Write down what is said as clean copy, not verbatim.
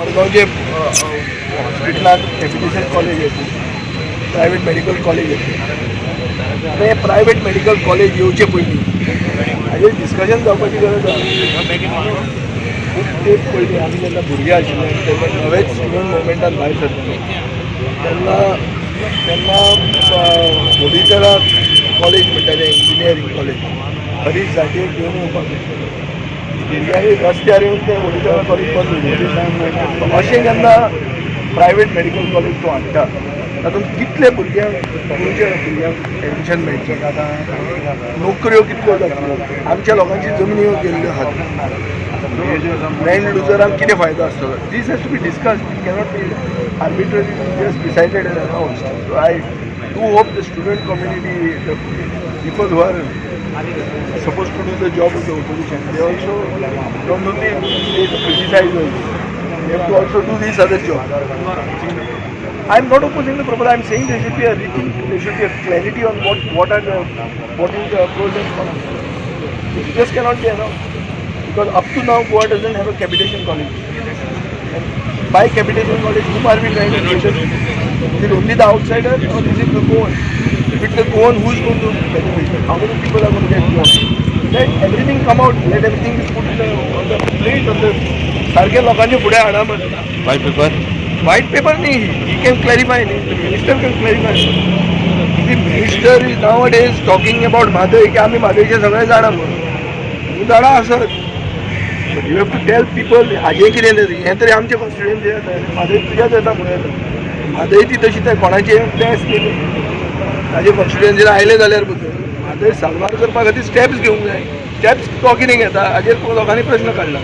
मडगांवचे हॉस्पिटलान capitation college येतली, private medical college येतली. आतां हें प्रायवेट मेडिकल कॉलेज येवचे पयलीं हाजेर डिस्कशन जावपाची गरज आसा. खूब तेंप पयलीं आमी जेन्ना भुरगे आशिल्ले तेन्ना नवेच स्टुडंट मुवमेंटान भायर सरताले तेन्ना तेन्ना वडीतळा कॉलेज म्हणटाले, इंजिनियरींग कॉलेज, हरीश झांट्येक घेवन येवपाक. भुरग्यांनी रस्त्यार येवन तें वडीतळा कॉलेज बंद उडयलें. अशें जेन्ना प्रायवेट मेडिकल कॉलेज तूं हाडटा, तातूंत कितले भुरग्यांक, गोंयच्या भुरग्यांक एडमिशन मेळचें, नोकऱ्यो कितल्यो जातल्यो? आमच्या लोकांची जमनी गेल्ल्यो आहात. लँड लुजरांक कितें फायदो आसतलो? This has to be discuss. It cannot be arbitrary just decided and announce. So I do hope the student community, the people who are supposed to do the job of the opposition, they also don't only stay to criticize also. They have to also do this other job. I am not opposing the proposal. I am saying there should be a rethink, there should be a clarity on what is the pros and cons. It just cannot be announced. Because up to now, Goa doesn't have a capitation college. And by capitation college, whom are we trying to cater to? Is it only the outsider or is it the Goan? If it's the Goan, who is going to benefit? How many people are going to get Goan? Let everything come out, let everything be put on the plate, on the सारखे लोकांचे फुडें हाडा मरे. White paper. White paper न्ही, he can clarify न्ही, the minister can clarify. The minister is nowadays talking about Mhadei की आमी म्हादयचे सगळे जाणा म्हणून. तूं जाणा आसत, but you have to tell people हाजें कितें तें. हें तरी आमचे कॉन्स्टिट्युएन्सी येता, म्हादय तुज्याच येता म्हणून येता. म्हादय ती तशी ते कोणाची टेस्ट न्ही. ताजे कॉन्स्टिट्युएन्सीन आयलें जाल्यार पसून म्हादय साल्वार करपा खातीर स्टेप्स घेवंक जाय. स्टेप्स तो कितें घेता हाजेर लोकांनी प्रश्न काडला.